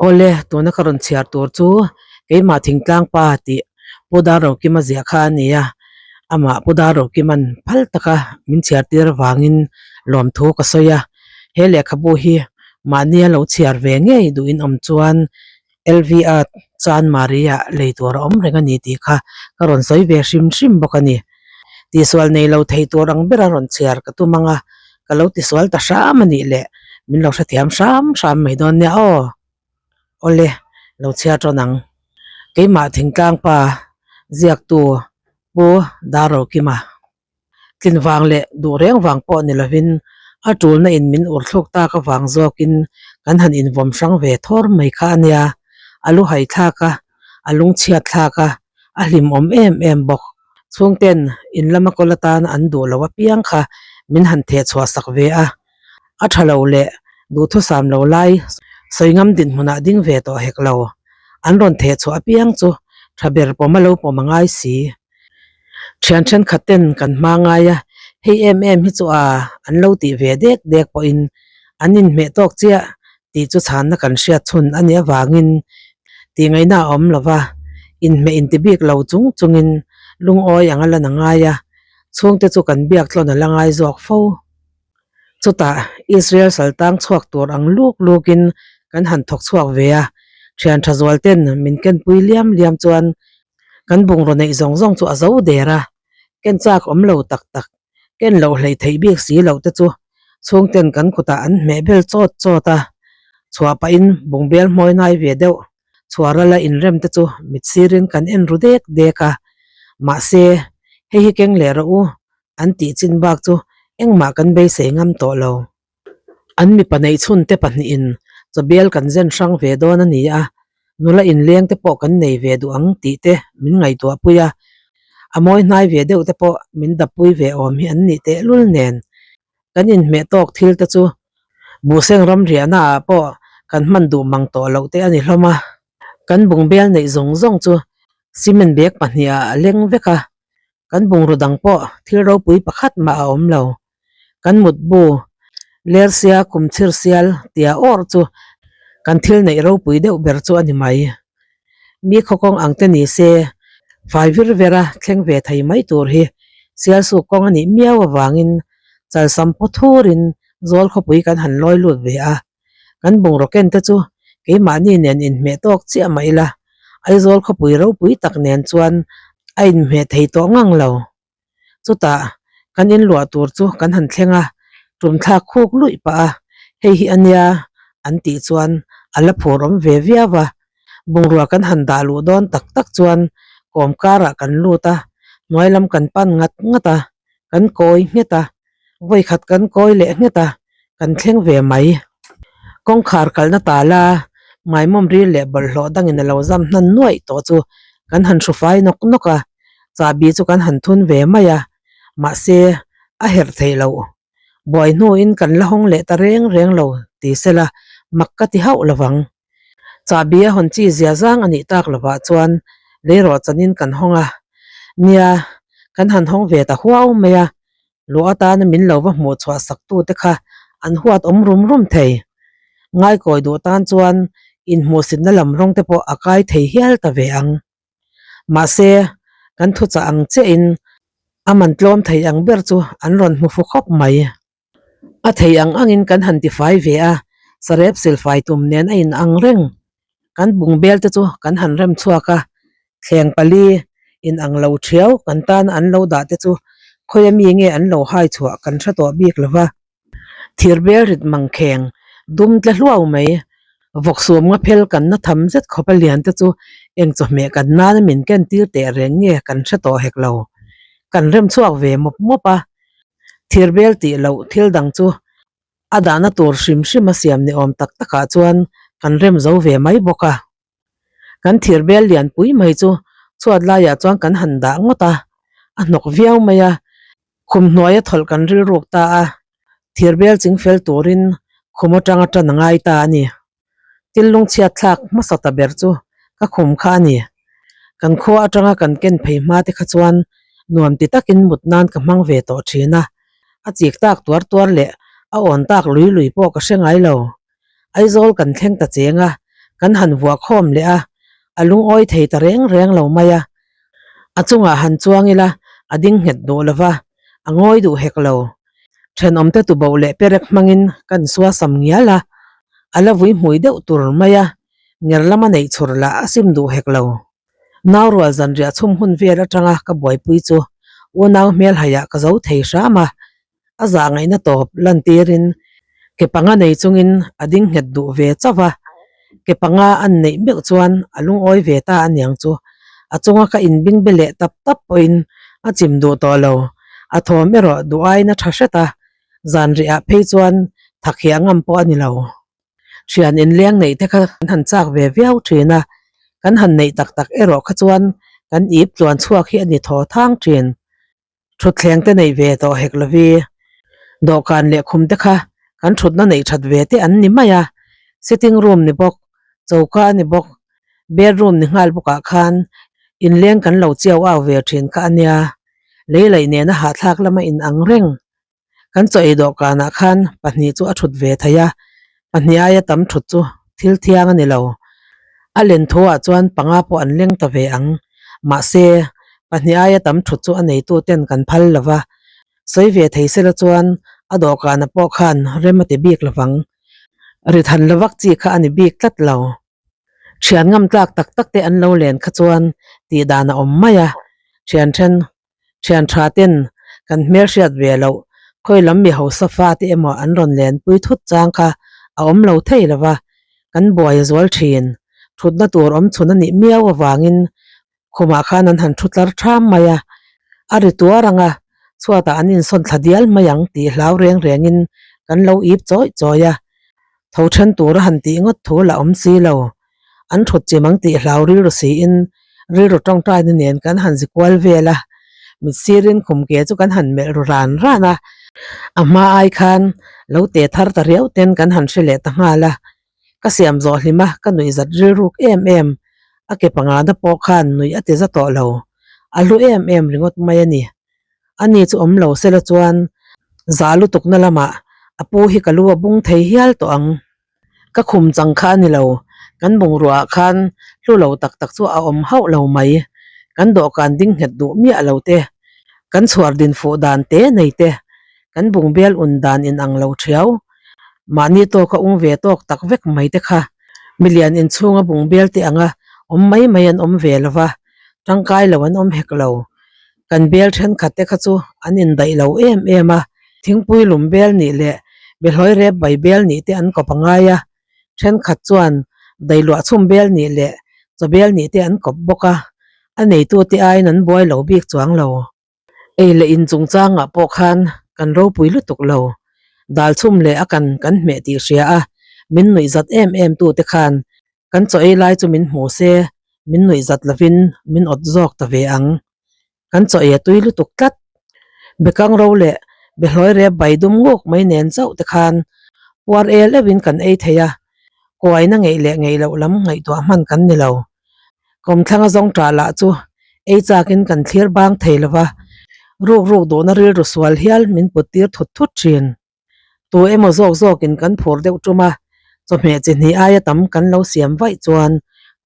Awle, tuna ka rawn chhiar tur chu keimah thingtlang pa tih Pu Darrokima ziah kha a ni a, amah Pu Darrokima'n phal taka min chhiar tir avangin lawmthu ka sawi a, he lehkhabu hi mahnia lo chhiar ve ngei duhin awm chuan LVA Chan Maria lei tur a awm reng a ni tih kha ka rawn sawi ve hrim hrim bawk a ni. Tihsual nei lo thei tur ang bera rawn chhiar ka tum ang a, ka lo tisual ta hram a nih leh min lo hrethiam hram hram mai dawn nia aw. Awle, lo chhiar tawn ang. Keimah thingtlang pa ziaktu Pu Darrokima. Tlin vang leh duh reng vang pawh ni lovin a tulna in min ur thluk tak avang zawkin kan han invawm hrang ve thawr mai kha a nia. A lu hai thlak a, a lungchhiat thlak a, a hlimawm em em bawk. Chhungten in lama kawl atan an duh lo apiang kha min han theh chhuah sak ve a, a tha lo leh duhthusam lo lai sawi ngam dinhmunah ding ve tawh hek lo. An rawn theh chhuah apiang chu tha ber pawm a lo pawm a ngai si. Thian thenkhat ten kan hma ngai a, hei em em hi chu a an lo tih ve dek dek pawhin an inhmeh tawk chiah tih chu chhanna kan hriat chhun a nih avangin tih ngaihna a awm lova, inhmeh inti bik lo chung chungin lungawi ang a lan a ngai a, chhungte chu kan biak tlawn a la ngai zawk fo. Chutah Israel saltang chhuak tur ang luk lukin kan han thawk chhuak ve a, thian tha zual ten min kenpui liam liam chuan kan bungraw neih zawng zawng chu a zo der a, ken chak awm lo tak tak, ken loh hleih theih bik si loh te chu chhungten kan kutah an hmeh bel chawt chawt a, chhuah pahin bungbel hmawi nai ve deuh chhuarala inrem te chu mit sirin kan en ru dek dek a, mahse hei hi keng leh rawh u an tih chin bak chu engmah kan beisei ngam tawh lo. An mipa neih chhun te pahnihin chawbial kan zen hrang ve dawn a ni a, nula inleng te pawh kan nei ve duh ang tih te min ngaihtuah pui a, a mawi hnai ve deuh te pawh min dappui ve awm hi an nih tehlul nen. Kan inhmeh tawk thil te chu buhseng ram riahna ah pawh kan hman duh mang tawh loh te a ni hlawm a, kan bungbel neih zawng zawng chu cement bag pahnih ah a leng vek a, Kan bungraw dang pawh thil ropui pakhat mah a awm lo. Kan mutbu, lersia kum chhir sial tia awr chu kan thil neih ropui deuh ber chu a ni mai. Mi khawkawng ang te ni se, fai vir vera thleng ve thei mai tur hi sialsuk kawng a nih miau avangin chalsam paw thurin zawl khawpui kan han lawi lut ve a. Kan bungraw ken te chu keimahni nen inhmeh tawk chiah mah ila, Aizawl khawpui ropui tak nen chuan a inhmeh thei tawh ngang lo. Chutah kan inluah tur chu kan han thleng a, tum thlak khuk luih pah a, hei hi a nia an tih chuan a la phur awm ve viau a. Bungrua kan han dah luh dawn tak tak chuan kawm karah kan lut a, hnuai lam kan pan ngat ngat a, kan kawi nghet a, vawikhat kan kawi leh nghet a, kan thleng ve mai. Kawngkhar kalna tala maimawm ril leh bawlhhlawh dangin a lo zam hnan nuaih tawh chu kan han hru fai nawk nawk a, chahbi chu kan han thun ve mai a, mahse a herh theih loh. Buai hnuin kan la hawng leh ta reng reng lo ti sela mak ka ti hauh lovang. Chahbi a hawn chi zia zang a nih tak lovah chuan leirawh chanin kan hawng a, nia kan han hawng ve ta huau mai a, Luh atana min lo va hmuh chhuah sak tute kha an huat awm rum rum thei. Ngaikawi duh tan chuan inhmuhsitna lam rawng te pawh a kai thei hial ta ve ang. Mahse, kan thuchah ang chiahin a man tlawm thei ang ber chu an rawn hmu fu khawp mai. A thei ang angin kan han tifai ve a, sarep silfai tum nen a in ang reng. Kan bungbel te chu kan han rem chhuak a, thleng pali in ang lo thiau kan tan an lo dah te chu khawi ami nge an lo hai chhuah kan hre tawh bik lo va. Thir bel rit mang kheng dum tle hluau mai, vawk sum nga phel kan na tham zet khawp a lian te chu eng chawhmeh kan nana min ken tir teh reng nge kan hre tawh hek lo. Kan rem chhuak ve mawp mawp a, thir bel tih loh thil dang chu A dahna tur hrim hrim a siam ni awm tak takah chuan kan rem zo ve mai bawk a. Kan thir bel lian pui mai chu chhuat laiah chuan kan han dah ngawt a, a hnawk viau mai a. Khum hnuaia thawlh kan rilruk ta a, thir bel ching fel turin khum atanga tan a ngai ta a ni. Thil lungchhiat thlak hmasa ta ber chu ka khum kha a ni. Kan khua atanga kan ken phei hma te kha chuan nuam ti takin mut nan ka hmang ve tawh thin a. A chik tak tuar tuar leh a awn tak lui lui pawh ka hre ngai lo. Aizawl kan thleng ta cheng a, Kan han vuah khawm leh a, a lungawi thei ta reng reng lo mai a. A chungah han chuang ila a ding nghet duh lo va, a ngawi duh hek lo. Thenawmte tuboh leh perek hmangin kan suasam ngial a, a la vui hmui deuh tur mai a, nger lama neih chhur lah a sim duh hek lo. Naurual zanriah chhum hun vel atanga ka buaipui chu unau hmelhaiah ka zo thei hram a, a zah ngaihna tawp lantirin ke panga nei chungin a ding nghet duh ve chauh a, ke panga an neih meuh chuan a lungawi ve ta aniang chu a chunga ka inbing be leh tap tap pawhin a chim duh tawh lo, a thawm erawh duh aiin a tha hret a, zanriah phei chuan thakhiah ngam pawh a ni lo. Thian inleng neih te kha kan han chak ve viau thin a, kan han neih tak tak erawh kha chuan kan ip tluan chhuak hi a ni thaw thang thin. Thutthleng te neih ve tawh hek lovi, dawhkan leh khum te kha kan thutna neih that ve te an ni mai a, sitting room ni bawk, choka a ni bawk, bedroom ni nghal bawkah khan inleng kan lo chiau au ve thin kha a nia, lei laih nena hahthlak lama inang reng. Kan chaw ei dawhkanah khan pahnih chu a thut ve thei a, pahnih aia tam thut chu thil thiang a ni lo. A len thuah chuan panga pawh an leng ta ve ang. Mahse, pahnih aia tam thut chu a neitu ten kan phal lo va, sawi ve thei sela chuan a dawhkanah pawh khan rem a ti bik lovang. Rithan la vak chi kha a ni bik tlat lo. Thian ngam tlak tak tak te an lo len kha chuan tih dan a awm mai a, thian then Thian tha ten kan hmelhriat ve loh khawi lam mi hausa fa te emaw an rawn lenpui thut chang kha a awm lo thei lo va, kan buai a zual thin. Thutna tur awm chhun a nih miau avangin khumah khan an han thu tlar tham mai a, a ri tuar ang a, chhuatah an insawn thla dial mai ang tih hlau reng rengin kan lo ip chawih chawih a, tho then tur a han tih ngawt thu lah awm si lo. An thut chim ang tih hlau rilru siin rilru tawngtaina nen kan han zi kual vel a, mit sirin khum ke chu kan han melh ru ran ran a, a hma ai khan lo te thar ta riau ten kan han hre leh ta nghal a, ka siam zawh hlim a ka nuih zat rilruk em em, a ke pangana pawh khan nuih a ti za tawh lo, a hlu em em ringawt mai a ni. Ani chu awm lo sela chuan za lutukna lamah a pu hi ka lu a bung thei hial tawh ang. Ka khum chang kha a ni lo, kan bungrua ah khan hlu lo tak tak chu a awm hauh lo mai. Kan dawhkan ding nghet duh miah lo te, kan chhuar din fuh dan te nei te, kan bungbel un dan in ang lo thiau. Mahni tawka ung ve tawk tak vek mai te kha milian inchhunga bungbel te anga awm mai mai an awm ve lo va, tangkai lo an awm hek lo. Kan bel thenkhat te kha chu an indaih lo em em a, thingpui lum bel nih leh behlawi rep bai bel nih te an kawp a ngai a, thenkhat chuan dailuah chhum bel nih leh chaw bel nih te an kawp bawk a, a neitu te aiin an buai lo bik chuang lo. Ei leh in chungchangah pawh khan kan ropui lutuk lo, dal chhum leh a kan kan hmeh tih hria a, min nuih zat em em tu te khan Kan chaw ei lai chu min hmu se, min nuih zat lovin min awt zawk ta ve ang. Kan chaw ei a tui lutuk tlat. Bekang ro leh behlawi rep bai dum nguk mai nen chauh te khan puar el euhin kan ei thei a, kuaina ngeih leh ngeih loh lam ngaihtuah hman kan ni lo. Kawmthlanga zawng ṭah lah chu ei chakin kan thlir bang thei lo va, ruk ruk duhna rilru sual hial min put tir thut thut ṭhin. Tu emaw zawk zawkin kan phur deuh tum a, chawhmeh chi hnih aia tam kan lo siam vaih chuan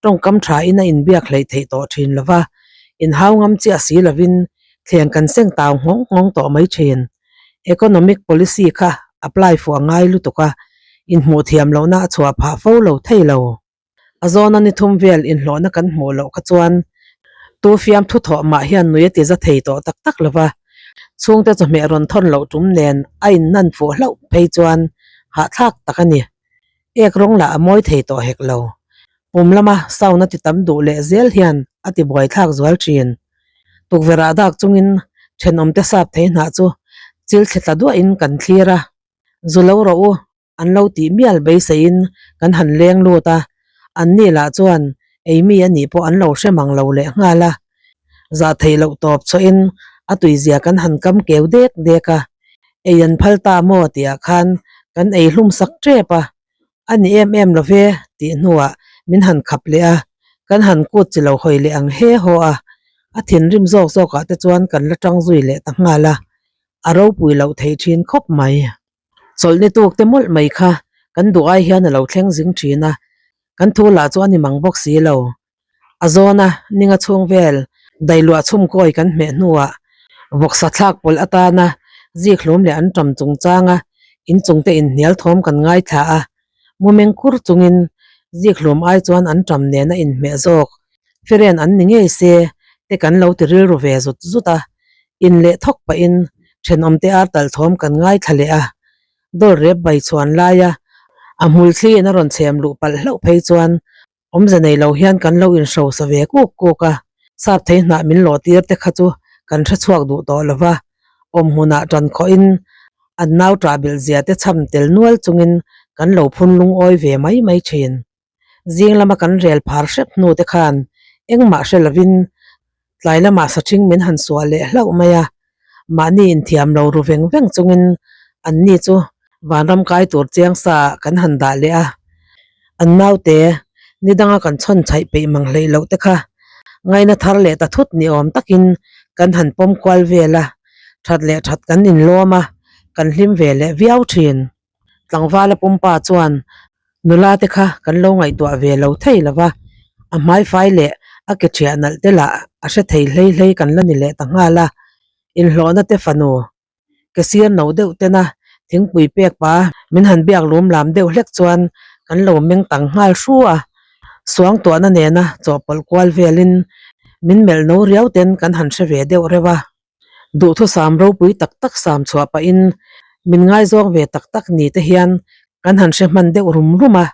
tawngkam thain a inbiak hleih theih tawh thin lo va, inhau ngam chiah si lovin thleng kan seng tau nghawng nghawng tawh mai thin. Economic policy kha apply fuh a ngai lutuk a, inhmuh thiam lohna a chhuah phah fo lo thei lo. A zawna ni thum vel inhlawhna kan hmuh loh kha chuan tu fiam thu thawh mah hian nui a ti za thei tawh tak tak lo va, chhungte chawhmeh rawn thawn loh tum nen a inhnan fuh hlauh phei chuan hahthlak tak a ni. Ek rawng lah a mawi thei tawh hek lo. Pum lama sound a ti tam duh leh zel hian a ti buaithlak zual thin. Tukverh ah dak chungin thenawmte sap thei hnah chu chil thli tla duahin kan thlir a, zu lo rawh u An lo tih mial beiseiin kan han leng lut a, anni lah chuan ei mi a nih pawh an lo hre mang lo leh nghal a. Zah theih loh tawp chawhin a tuizia kan han kam keu dek dek a, ei an phal ta maw tihah khan kan ei hlum sak tep a, a ni em em lo ve tih hnuah min han khap leh a, kan han kut chi lo hawi leh ang he haw a, a thinrim zawk zawkah te chuan kan la tang zui leh ta nghal a, a ropui loh thei thin khawp mai. Chawlhni tuk te mawlh mai kha kan duh ai hian a lo thleng zing thin a. Kan thu lah chu a ni mang bawk si lo. A zawna ninga chhung vel dailuah chhum kawi kan hmeh hnuah vawksa thlak pawlh atana zik hlum leh an ṭam chungchanga inchungte inhnial thawm kan ngaithla a, mumeng kur chungin zik hlum ai chuan an ṭam nena inhmeh zawk firen an ni ngei se te kan lo ti rilru ve zut zut a, in leh thawk pahin ṭhenawmte ar talh thawm kan ngaithla leh a. Dawr rep bai chhuan laia a hmul thli in a rawn chhem luh palh hlauh phei chuan awmze nei lo hian kan lo inhrosa ve kuk kuk a, sap thei hnah min lawh tir te kha chu kan hre chhuak duh tawh lo va, awm hmunah ṭan khawhin an nau ṭah belh zia te chham tel nual chungin kan lo phun lungawi ve mai mai ṭhin. Zing lama kan rel phar hrep hnu te khan engmah hre lovin tlai lamah saṭhing min han suah leh hlauh mai a, mahni inthiam lo ru veng veng chungin anni chu vanram kai tur chiang sa ah kan han dah leh a, an naute ni danga kan chhawn chhaih peih mang hleih loh te kha ngaina thar leh ta thut ni awm takin kan han pawm kual vel a, that leh that kan inlawm a, kan hlim ve leh viau thin. Tlangvala pumpa chuan nula te kha kan lo ngaihtuah ve lo thei lo va, a hmaifai leh a ke ṭhiah nalh te lah a hre thei hlei hlei kan la ni leh ta nghal a, inhlawhna te fanu ke sir no deuh tena thingpui pek pa min han biak lum lam deuh hlek chuan kan lo meng tang nghal hru a, suangtuahna nena chawhpawlh kual velin min melh no riau ten kan han hre ve deuh reuh a. Duhthusam ropui tak tak sam chhuah pahin min ngaizawng ve tak tak ni te hian kan han hre hman deuh rum rum a,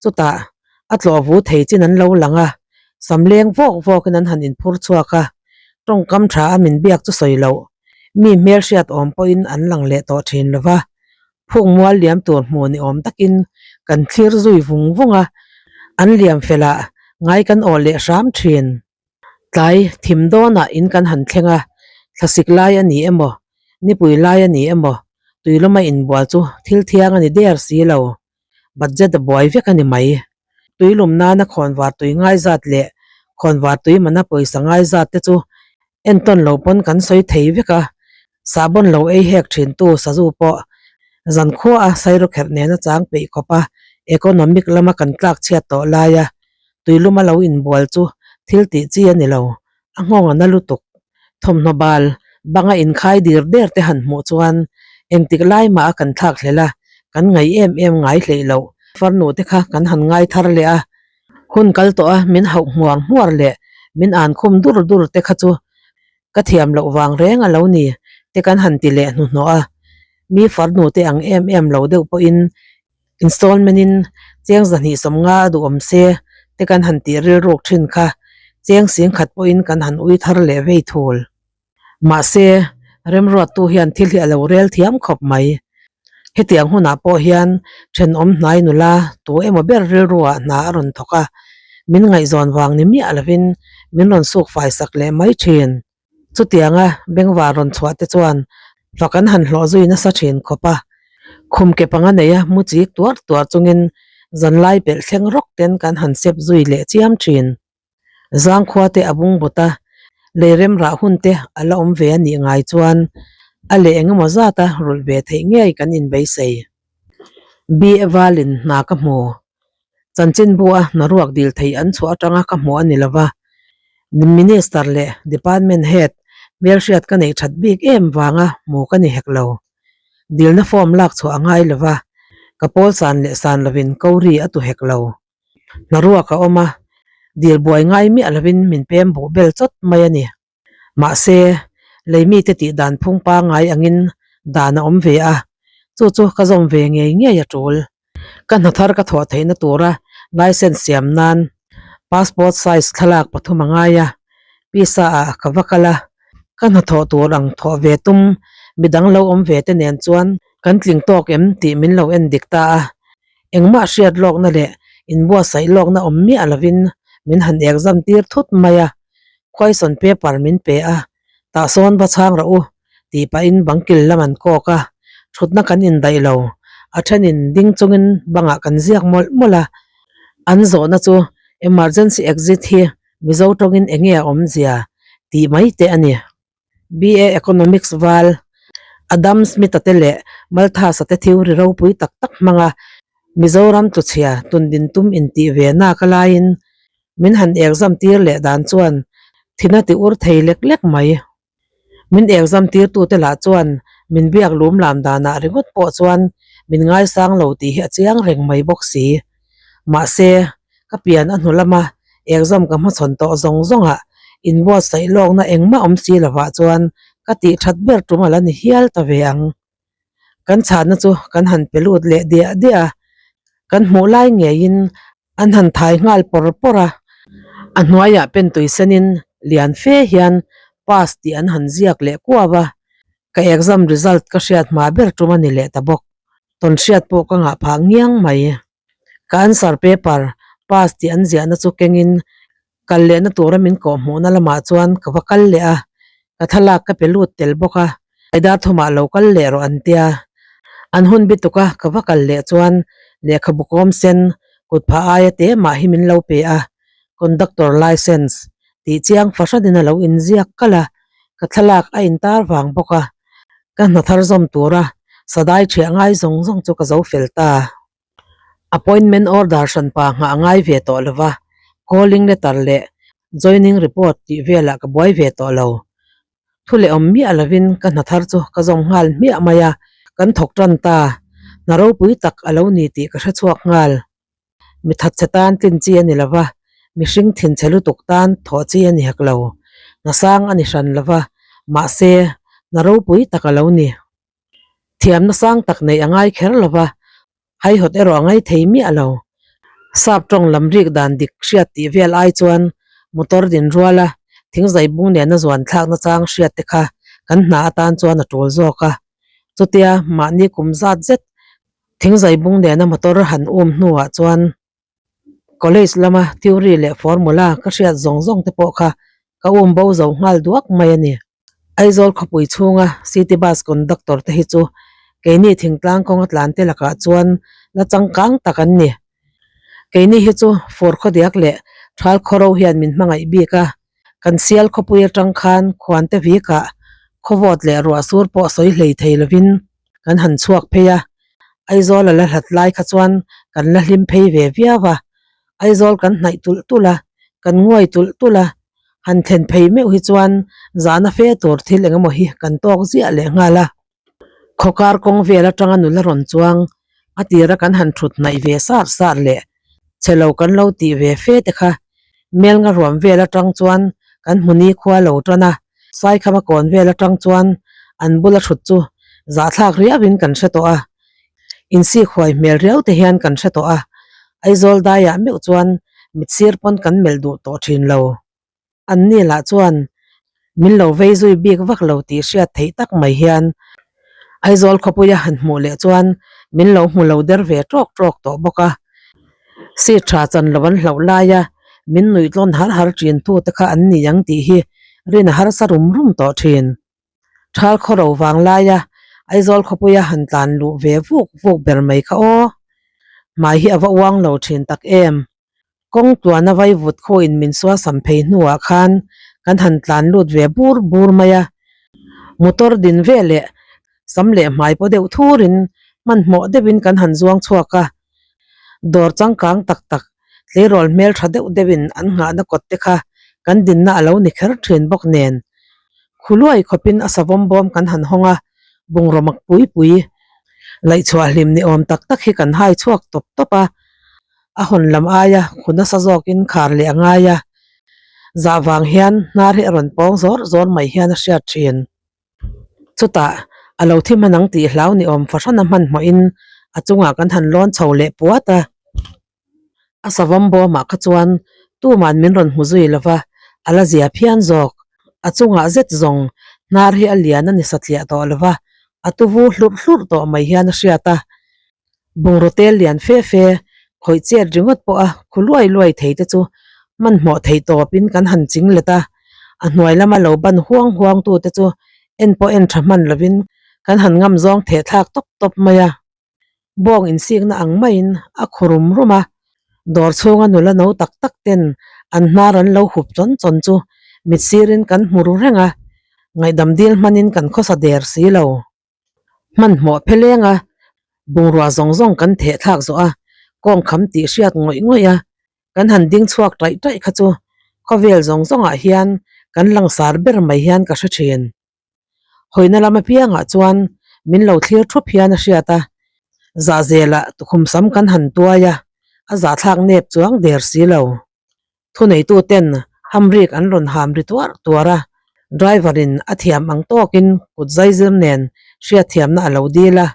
chutah a tlawh vu thei chin an lo lang a, sam leng vawk vawkin an han inphur chhuak a, tawngkam tha a min biak chu sawi loh, mi hmelhriat awm pawhin an lang leh tawh thin lo va, phuk mual liam tur hmuh ni awm takin kan thlir zui vung vung a, an liam felah ngai kan awh leh hram thin. Tlai thim dawnah in kan han thleng a, thlasik lai a ni emaw, nipui lai a ni emaw, tuilawma inbual chu thil thiang a ni der si lo, budget a buai vek a ni mai. Tuilum nana khawnvar tui ngai zat leh khawnvar tui mana pawisa ngai zat te chu entawn lo pawn kan sawi thei vek a, sahbawn lo ei hek thintu sazu pawh zankhua a sairawkherh nena chang peih khawp a economic lama kan tlak chhiat tawh laia Tuilum a lo inbual chu thil tih chi a ni lo, a nghawng a na lutuk. Thawmhnaw bal banga inkhai dir der te han hmuh chuan engtik lai mah a kan thlak hlel a, kan ngaih em em ngai hleih loh. Farnu te kha kan han ngai thar leh a, hun kal tawh a min hauh hmuar hmuar leh min an khum dur dur te kha chu ka thiam loh vang reng a lo ni te kan han ti leh hnuhnawh a, mi farnu te ang em em lo deuh pawhin Installment in cheng zahnih sawmnga a duhawm se te kan han tih rilruk thin kha cheng sing khat pawhin kan han ui thar leh vei thul. Mahse, remruattu hian thil hi a lo rel thiam khawp mai. Hetiang hunah pawh hian thenawm hnai nula tu emaw ber rilruah hna a rawn thawk a, min ngaihzawn vang ni miah lovin min rawn suk fai sak leh mai thin. Chutianga bengvar rawn chhuah te chuan fak an han hlawh zui nasa thin khawp a, khum ke panga neia mu chik tuar tuar chungin zanlai pelh thleng rawk ten kan han sep zui leh chiam thin. Zangkhua te a bung bawt a, lei rem rah hun te a la awm ve a nih ngai chuan a leh engemaw zata rulh ve theih ngei kan inbeisei. BA Valin hna ka hmu. Chanchinbu a hnaruak dil theih an chhuah atanga ka hmuh a ni lova, Minister leh Department Head hmelhriat ka neih that bik em vanga hmu ka ni hek lo. Dilna form lak chhuah a ngai lova, ka pawl san leh san lovin ko ri a tu hek lo. Hnaruak a awm a, dil buai ngai miah lovin min pem buh bel chawt mai a ni. Mahse, lei mite tih dan phung pangngai angin dan a awm ve a, chu chu ka zawm ve ngei ngei a tul. Ka hna thar ka thawh theihna tura license siam nan passport size thlalak pathum a ngai a, pisa ah ka va kal a, ka hna thawh tur ang thawh ve tum midang lo awm ve te nen chuan kan tling tawk em tih min lo en dik ta a, Engmah hriat lawkna leh inbuatsaih lawkna awm miah lovin min han exam tir thut mai a, question paper min pe a, tah sawn va chhang rawh u tih pahin bangkil lam an kawk a, thutna kan indaih lo, a thenin ding chungin bangah kan ziak mawlh mawlh a, an zawhna chu emergency exit hi Mizo tawngin enge a awmzia tih mai te a ni. BA Economics val Adam Smith-a te leh Malthus-a te theory ropui tak tak hmanga Mizoram tluchhia tundin tum intih ve nak a laiin min han exam tir leh dan chuan thina ti ur thei lek lek mai. Min exam tirtute lah chuan min biak lum lam danah ringawt pawh chuan min ngaisang lo tih hi a chiang reng mai bawk si. Mahse, ka pian a hnu lama exam ka hmachhawn tawh zawng zawngah inbuatsaih lawkna engmah awm si lovah chuan ka tih that ber tum a la ni hial ta ve ang. Kan chhanna chu kan han pe lut leh diah diah a, kan hmuh lai ngeiin an han thai nghal pawr pawr a, a hnuaiah pen tui senin lian fe hian pass tih an han ziak leh kuau a, ka exam result ka hriat hma ber tum a ni leh ta bawk, tawn hriat pawh ka ngah phah ngiang mai. Ka answer paper pass tih an ziahna chu kengin Kal lehna tura min kawh hmuhna lamah chuan ka va kal leh a, ka thlalak ka pe lut tel bawk a, Aidar thumah lo kal leh rawh an tia. An hun bi tuka ka va kal leh chuan lehkhabu kawm sen kut phah aia te mah hi min lo pe a, conductor licence tih chiang fahranin a lo inziak kalh a, ka thlalak a intar vang bawk a, ka hna thar zawm tura sadai thiah ngai zawng zawng chu ka zo fel ta. Appointment order hranpa nghah a ngai ve tawh lova, calling letter leh joining report tih velah ka buai ve tawh lo. Thu leh awm miah lovin ka hna thar chu ka zawm nghal hmiah mai a, kan thawk tan ta. Hna ropui tak a lo ni tih ka hre chhuak nghal. Mi thatchhe tan tlin chi a ni lova, mihring thinchhe lutuk tan thawh chi a ni hek lo. Hna sang a ni hran lova, mahse hna ropui tak a lo ni. Thiamna sang tak neih a ngai kher lo va, haihawt erawh a ngai thei miah lo. Sap tawng lam rik dan dik hriat tih vel ai chuan motor din ruala thingzai bung nena zuan thlakna chang hriat te kha kan hna atan chuan a tul zawk a. Chutia mahni kum zat zet thingzai bung nena motor han um hnuah chuan College lama theory leh formula ka hriat zawng zawng te pawh kha ka um bo zo nghal duak mai a ni. Aizawl khawpui chhunga city bus conductor te hi chu keini thingtlang kawnga tlan te lakah chuan la changkang tak an ni. Keini hi chu fur khawdiak leh thal khawro hian min hmangaih bik a, kan sial khawpui atang khan khuante vikah khawvawt leh ruah sur pawh sawi hlei thei lovin kan han chhuak phei a, Aizawl a la hlat lai kha chuan kan la hlim phei ve viau a, Aizawl kan hnaih tulh tulh a, kan nguai tulh tulh a, han thlen phei meuh hi chuan zahna fe tur thil eng emaw hi kan tawk ziah leh nghal a. Khawkar kawng vel atanga nula rawn chuang a tira kan han thut hnaih ve sar sar leh che lo kan lo tih ve fe te kha Melnga ruam vel atang chuan kan hmuni khua lo tan a, Saikhama kawn vel atang chuan an bula thut chu zahthlak riauin kan hre tawh a, insik huai hmel riau te hian kan hre tawh a, Aizawl daiah meuh chuan mitsir pawn kan melh duh tawh thin lo. Anni lah chuan min lo vei zui bik vak lo tih hriat theih tak mai hian Aizawl khawpuia han hmuh leh chuan min lo hmu lo der ve tawk tawk tawh bawk a. Seat tha chan lo an hlauh laia min nuih tlawn har har thin tu te kha an ni ang tih hi rin a harsa rum rum tawh thin. Thal khawro vang laia Aizawl khawpuia han tlan luh ve vuk vuk ber mai kha aw. Hmai hi a va uang lo thin tak em. Kawng tluana vaivut khawiin min suasam phei hnuah khan kan han tlan lut ve bur bur mai a. Motor din ve leh sam leh hmai paw deuh thurin hmanhmawh deuhin kan han zuang chhuak a. Dawr changkang tak tak tleirawl hmel tha deuh deuhin an nghahna kawt te kha kan dinna a lo ni kher thin bawk nen. Khuluai khawpin a savawm bawm kan han hawng a, bungraw mak pui pui laihchhuah hlim ni awm tak tak hi kan hai chhuak tawp tawp a. A hawn lam aia khu nasa zawkin khar leh a ngai a, zah vang hian hnar hi a rawn pawng zawr zawr mai hian a hriat thin. Chutah, a lo thi hman ang tih hlau ni awm fahran a hmanhmawhin a chungah kan han lawn chho leh puat a. A savawm bawmah kha chuan tuman min rawn hmu zui lova, a la zia phian zawk. A chungah zet zawng hnar hi a lian a ni satliah tawh lova, a tuvu hlurh hlurh tawh mai hian a hriat a. Bungraw tel lian fe fe, khawih chet ringawt pawha khu luai luai thei te chu hmanhmawh theih tawpin kan han ching let a, a hnuai lama lo ban huang huang tu te chu en pawh en tha hman lovin kan han ngam zawng theh thlak tawp tawp mai a. Bawng insikna ang maiin a khu rum rum a, dawr chhunga nula no tak tak ten an hnar an lo hup chawn chawn chu mit sirin kan hmu ru reng a, ngaihdam dil hmanin kan khawsa der si lo. Hmanhmawh phe leng a, bungrua zawng zawng kan theh thlak zawh a. Kawngkham tih hriat ngawih ngawih a, kan han ding chhuak taih taih kha chu khawvel zawng zawngah hian kan langsar ber mai hian ka hre thin. Hawina lam apiangah chuan min lo thlir thup hian a hriat a, zahzelah tukhum sam kan han tuai a, a zahthlak nep chuang der si lo. Thuneituten hamrik an rawn ham ri tuar tuar a, driver in a thiam ang tawkin kut zaizir nen hriatthiamna a lo dil a,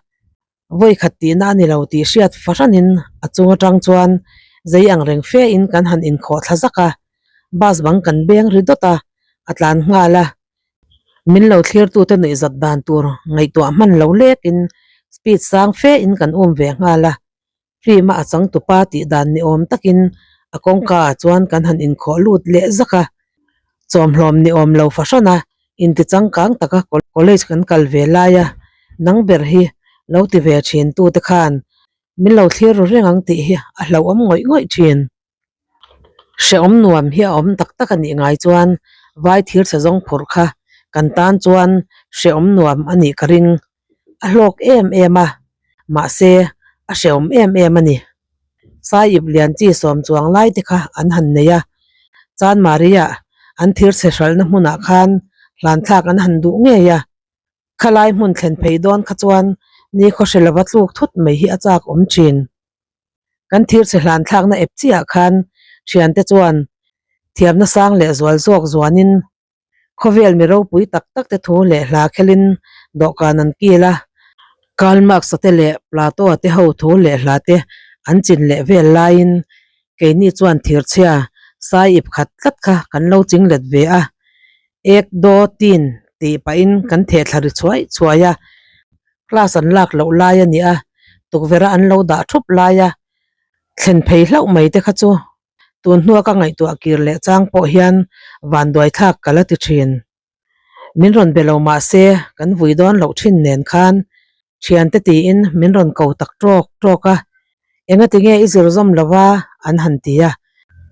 Vawikhat tihna a ni lo tih hriat fahranin a chung atang chuan zei ang reng fe in kan han inkhawh thla zak a, bus bang kan beng ri dawt a, a tlan nghal a. Min lo thlirtute nuihzat dan tur ngaihtuah hman lo lekin speed sang fe in kan um ve nghal a, film a a changtupa tih dan ni awm takin a kawngka ah chuan kan han inkhawh lut leh zak a, chawmhlawm ni awm lo fahran a, inti changkang taka college kan kal ve lai a, nang ber hi lo ti ve thin tu te khan min lo thlir ru reng ang tih hi a hlauhawm ngawih ngawih thin. Hrehawm nuam hi a awm tak tak a nih ngai chuan vai thir chhe zawng phurh kha kan tan chuan hrehawm nuam a nih ka ring. A hlawk em em a, mahse a hrehawm em em a ni. Saiip lian chi sawm chuang lai te kha an han nei a, Chanmari ah an thir chhe hralhna hmunah khan hlanthlak an han duh ngei a, khalai hmun thlen phei dawn kha chuan nikhaw hre lova tluk thut mai hi a chak awm thin. Kan thir chhe hlan thlakna ep chiah khan thiante chuan thiamna sang leh zual zawk zuanin khawvel mi ropui tak tak te thu leh hla khelin dawhkan an kil a, Karl Marx-a te leh Plato-a te ho thu leh hla te an chin leh vel laiin keini chuan thirchhia sai ip khat tlat kha kan lo ching let ve a, ek do tin tih pahin kan theh thla ri chhuai chhuai a. Class an lak loh lai a ni a, tukverh a an lo dah thup lai a, thlen phei hlauh mai te kha chu tun hnua ka ngaihtuah kir leh chang pawh hian vanduai thlak ka la ti thin. Min rawn be lo mah se kan vui dawn loh thin nen khan thiante tiin min rawn ko tak tawk tawk a, engati nge i zir zawm lo va an han ti a,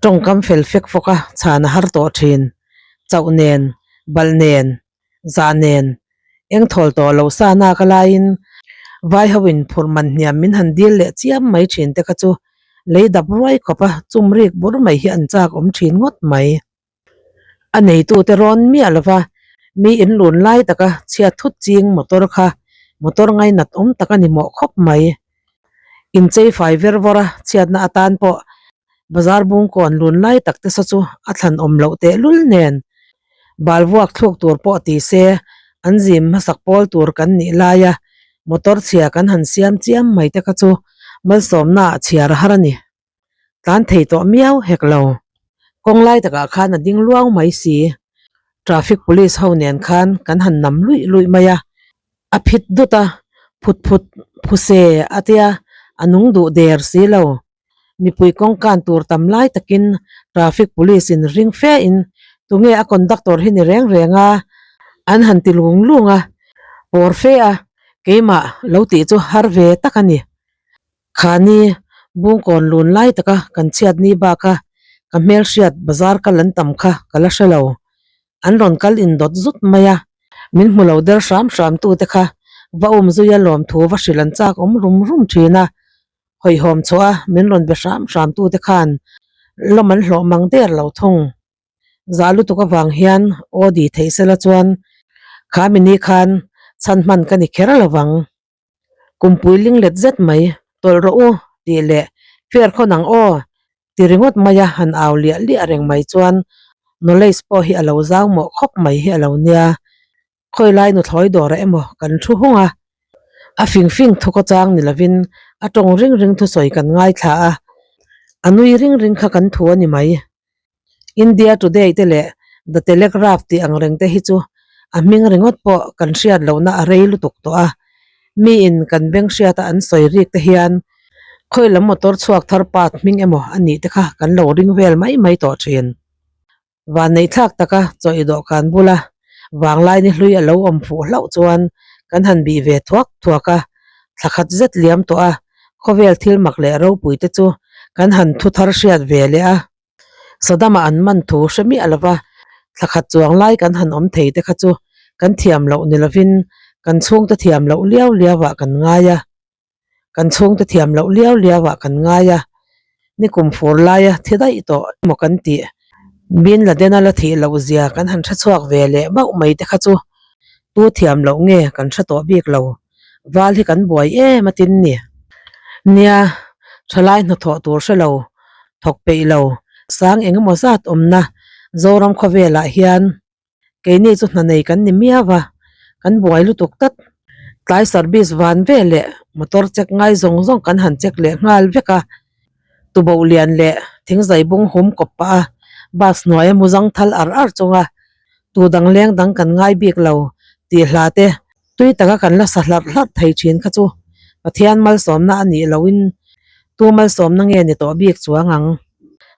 tawngkam fel fek fawk a chhan a har tawh thin, chauh nen, balh nen, Zah nen, eng thawl tawh lo sa nak a laiin vai ho in phurh man hniam min han dil leh chiam mai thin te kha chu lei dap ruai khawp a chum rik bur mai hi an chak awm thin ngawt mai. A neitu te rawn miah lova mi in lun lai taka chhiat thut ching motor kha motor ngainat awm tak a ni mawh khawp mai. Inchei fai ver vawr a chhiatna atan pawh Bazar bungkawn lun lai tak te saw chu a thlan awm loh tehlul nen bal vuak thluk tur pawh ti se an zim hmasak pawl tur kan nih laia motor chhia kan han siam chiam mai te kha chu malsawmna ah chhiar a har a ni. Tlan thei tawh miau hek lo. Kawng lai takah khan a ding luau mai si. Traffic police ho nen khan kan han nam luih luih mai a. A phit dut a, phut phut phuse a tia a nung duh der si lo. Mipui kawngkan tur tam lai takin traffic police in ring fe in tunge a conductor hi ni reng reng a, an han ti lung lung a, pawr fe a keimah lo tih chu har ve tak a ni. Khani bungkawn lun lai taka kan chhiat ni baka ka hmelhriat bazar kal an tam kha ka la hre lo. An rawn kal indawt zut mai a, min hmu lo der hram hram tute kha va umzuia lawmthu va hrilh an chak awm rum rum thin a. Hawihhawm chhuah a min rawn be hram hram tute khan lawm an hlawh mang der lo thung. Zah lutuk avang hian aw di theih sela chuan kha mini khan chhan hman ka ni kher lo vang. Kumpui ling let zet mai tawlh rawh u tih leh fair khawn ang aw ti ringawt maia han au liah liah reng mai chuan knowledge pawh hi a lo zau mawh khawp mai hi a lo nia. Khawi lai nuthlawi dawrah emaw kan thu hung a, a fing fing thu kaw chang ni lovin a tawng ring ring thusawi kan ngaithla a, a nui ring ring kha kan thu a ni mai. India Today te leh The Telegraph tih ang reng te hi chu a hming ringawt pawh kan hriat lohna a rei lutuk tawh a, miin kan beng hriata an sawi rik te hian khawi lam motor chhuak thar part hming emaw a nih te kha kan lo ring vel mai mai tawh thin. Vanneih thlak taka chaw i dawhkan bula vanglai ni hlui a lo awm fuh hlauh chuan kan han bih ve thuak thuak a, thla khat zet liam tawh a, khawvel thil mak leh ropui te chu kan han thu thar hriat ve leh a. Saddam-a an man thu hre miah lova thla khat chuang lai kan han awm thei te kha chu kan thiam loh ni lovin kan chhungte thiam loh liau liau ah kan ngai a. Kan chhungte thiam loh liau liau ah kan ngai a, nikum fur laia thi daih tawh emaw kan tih. Bin Laden-a la thih loh zia kan han hre chhuak ve leh mauh mai te kha chu tu thiam loh nge kan hre tawh bik lo. Val hi kan buai em a tin ni. Nia, thalai hnathawh tur hre lo, thawk peih lo, sang eng emaw zat awmna Zoram khawvelah hian Keini chu hna nei kan ni miau a, kan buai lutuk tlat. Tlai service van ve leh motor check ngai zawng zawng kan han check leh nghal vek a, tuboh lian leh thingzai bung hum kawp pah a, bus hnuaia mu zang thal ar ar chunga tu dang leng dang kan ngai bik lo tih hla te tui taka kan la sa hlarh hlarh thei thin kha chu Pathian malsawmna a nih lohin tu malsawmna nge ni tawh bik chuang ang.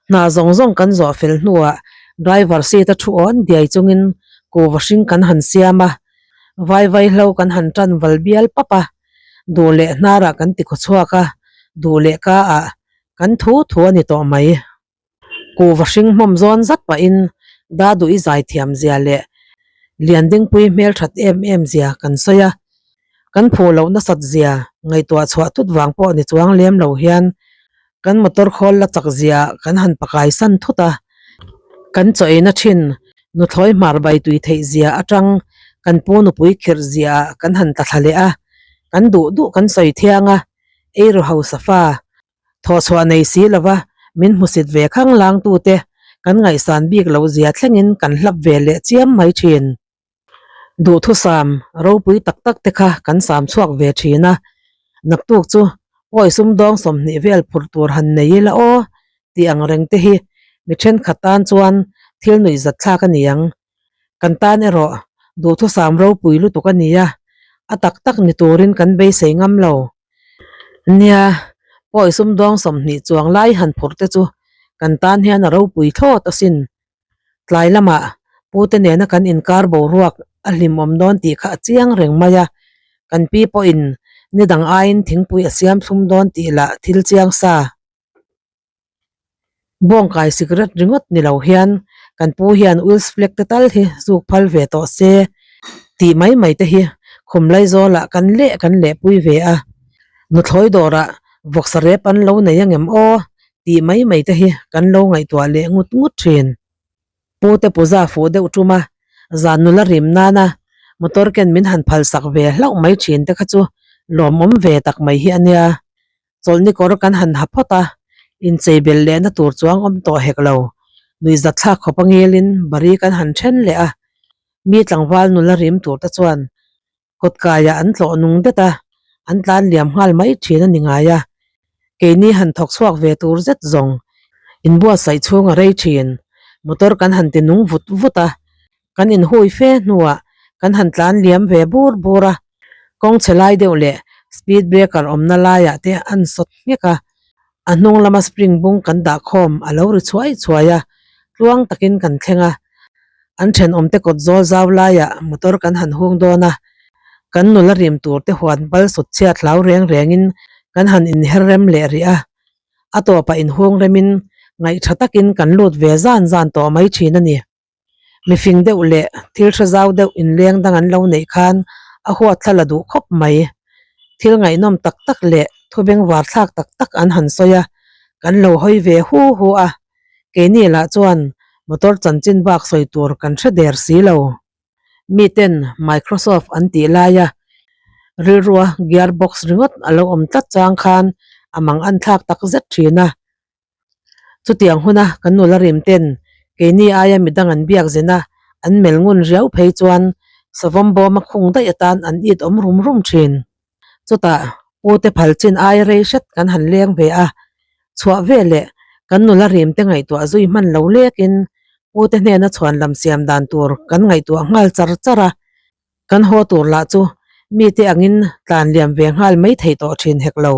Hna zawng zawng kan zawh fel hnuah driver seat a thu awn diai chungin kuhva hring kan han siam a, vai vai hlo kan han tan val bial pap a, duh leh hnarah kan ti khaw chhuak a, duh leh ka ah kan thu thu a ni tawh mai. Kuhva hring hmawm zawn zat pahin Daduhi zai thiam zia leh Liandingpui hmelthat em em zia kan sawi a, kan phuh loh nasat zia ngaihtuah chhuah tut vang pawh ni chuang lem lo hian kan motor khawl la chak zia kan han pakai san thut a, kan chaw eina thin nuthlawi hmar bai tui theih zia atang kan pu nupui khirh zia ah kan han tla thla leh a, kan duh duh kan sawi thiang a, eiru hausa fa Thawhchhuah nei si lova min hmusit ve khang langtute kan ngaihsan bik loh zia thlengin kan hlap ve leh chiam mai thin. Duhthusam ropui tak tak te kha kan sam chhuak ve thin a, naktuk chu pawi sumdawng 20 vel phurh tur han nei ila aw tih ang reng te hi mi thenkhat tan chuan thil nuihzat thlak a ni ang. Kan tan erawh duhthusam ropui lutuk a ni a, a tak tak ni turin kan beisei ngam lo. Nia, pawi sumdawng 20 chuang lai han phurh te chu kan tan hian a ropui thlawt asin. Tlai lamah pute nena kan inkar boruak a hlimawm dawn tih kha a chiang reng mai a, kan pi pawhin ni dang aiin thingpui a siam thlum dawn tih lah thil chiang sa. Bawngkai cigarette ringawt ni lo hian kan pu hian Wills flag te tal hi zuk phal ve tawh se tih mai mai te hi khum Laizawlah kan leh kan leh pui ve a, nuthlawi dawrah vawksa rep an lo nei angem aw tih mai mai te hi kan lo ngaihtuah leh ngut ngut thin. Pu te puza fuh deuh tum a, zan nula rim nana motor ken min han phal sak ve hlauh mai thin te kha chu lawmawm ve tak mai hi a nia. Chawlhni kawr kan han ha phawt a, inchei belh lehna tur chuang awm tawh hek lo. Nuihzat thlak khawp a ngilin bari kan han then leh a, mi tlangval nula rim tur te chuan kawtkaiah an tlawh nung det a, an tlan liam nghal mai thin a ni ngai a. Keini han thawk chhuak ve tur zet zawng inbuatsaih chhung a rei thin. Motor kan han ti nung vut vut a, kan inhui fe hnuah kan han tlan liam ve bur bur a. Kawng chhe lai deuh leh speed breaker awmna laiah te an sawt nghek a, a hnung lama spring bung kan dah khawm a lo ri chhuai chhuai a, tluang takin kan thleng a. An thenawmte kawt zawl zau laiah motor kan han hung dawn a, kan nula rim tur te huan bal sut chhiat hlau reng rengin kan han inher rem leh rih a, a tawpah inhung remin ngaihtha takin kan lut ve zan zan tawh mai thin a ni. Mifing deuh leh thil hre zau deuh inleng dang an lo neih khan a huat thla la duh khawp mai. Thil ngaihnawm tak tak leh thu bengvar thlak tak tak an han sawi a, kan lo hawi ve hu hu a. Keini lah chuan motor chanchin bak sawi tur kan hre der si lo. Miten Microsoft an tih laia rilrua gear box ringawt a lo awm tlat chang khan a mang an thlak tak zet thin a. Chutiang huna kan nula rim ten keini aia midang an biak zin a, an mel ngun riau phei chuan savawm bawma khung daih atan an it awm rum rum thin. Chutah pute phal chin aia rei hret kan han leng ve a, chhuah ve leh kan nula rim te ngaihtuah zui hman lo lekin pute hnena chhuan lam siam dan tur kan ngaihtuah nghal char char a, kan haw tur lah chu mite angin tlan liam ve nghal mai thei tawh thin hek lo.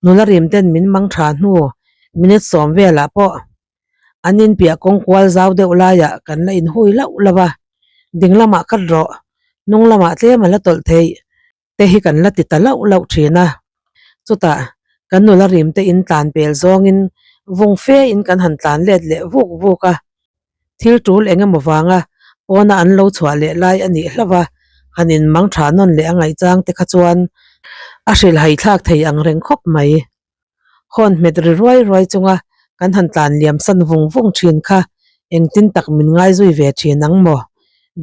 Nula rim ten min mang tha hnu minute 10 velah pawh an inpiah kawng kual zau deuh laiah kan la inhui lauh lauh a, ding lamah kat rawh, hnung lamah tlem a la tawlh theih te hi kan la ti ta lauh lauh thin a. Chutah kan nula rim te in tlan pel zawngin vung fe in kan han tlan let leh vuk vuk a, Thil tul eng emaw vanga pawna an lo chhuah leh lai a nih hlauh a, han in mang tha nawn leh a ngaihchang te kha chuan A hrilhhai thlak thei ang reng khawp mai. Hawn hmet ri ruai ruai chunga kan han tlan liam san vung vung thin kha engtin tak min ngai zui ve thin ang maw?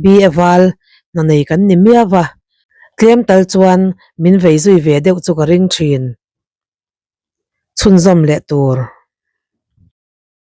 BA val hna nei kan ni miau a, tlem tal chuan min vei zui ve deuh chu ka ring thin. Chhunzawm leh tur.